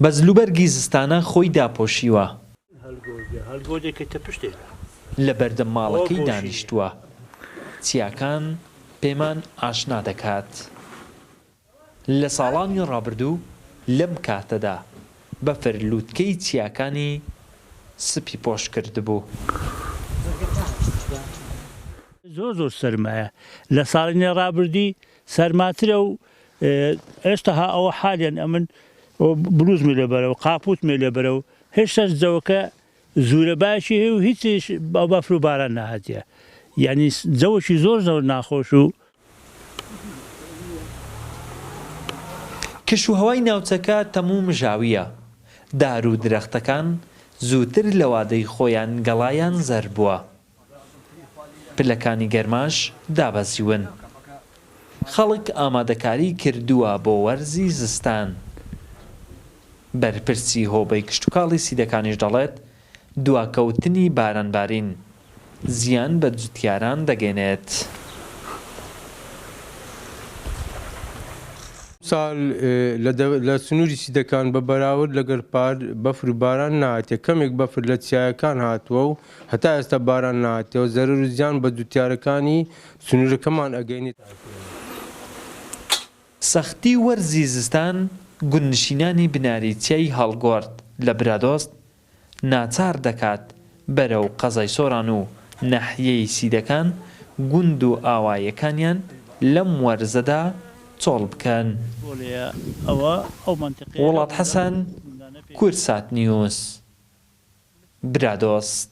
بە جلوبەرگی زستانە خۆی داپۆشیوە. لە بەردەم ماڵەکەی دانیشتووە. چیاکان پێمان ئاشنا دەکات. لە ساڵانی ڕابردوو لەم کاتەدا بەفر لووتکەی چیاکانی سپیپۆش کردبوو. زۆر زۆر سەرمایە لە ساڵینێ ڕابردی سەرماترە و ئێستا ها ئەوە حالیان ئەمن بلوزمی لەبەرە و قاپوتمی لەبەرە و هێشتاش جەوەکە زورە بایەکی هەیە و هیچیش بەفر و باران نەهاتیە یانی جەوەکی زۆر زۆر ناخۆش و کەشوهەوای ناوچەکە تەم و مژاوییە، دار و درەختەکان زووتر لە وادەی خۆیان گەڵایان زەرد بووە، پلەکانی گەرماش دابەزیون، خەڵک ئامادەکاری کردووە بۆ وەرزی زستان. بەرپرسی هۆبەی کشتوکاڵی سیدەکانیش دەڵێت، دواکەوتنی بارانبارین زیان بە جوتیاران دەگەێنێت. ئەمساڵ لە سنووری سیدەکان بە بەراورد لەگەڵ پار بەفر و باران نەهاتیە، کەمێک بەفر لە چیایەکان هاتووە و هەتا ئێستا باران نەهاتیە و زەرەر و زیان بە جوتیارەکانی سنوورەکەمان ئەگەینێت. سەختی وەرزی زستان گوندنشینانی بناری چیای هەڵگۆرد لە برادۆست ناچار دەکات بەرەو قەزای سۆران و ناحیەی سیدەکان گوند و ئاوایەکانیان لەم وەرزەدا چۆڵ بکەن. وڵات حەسەن، کوردسات نیوز، برادۆست.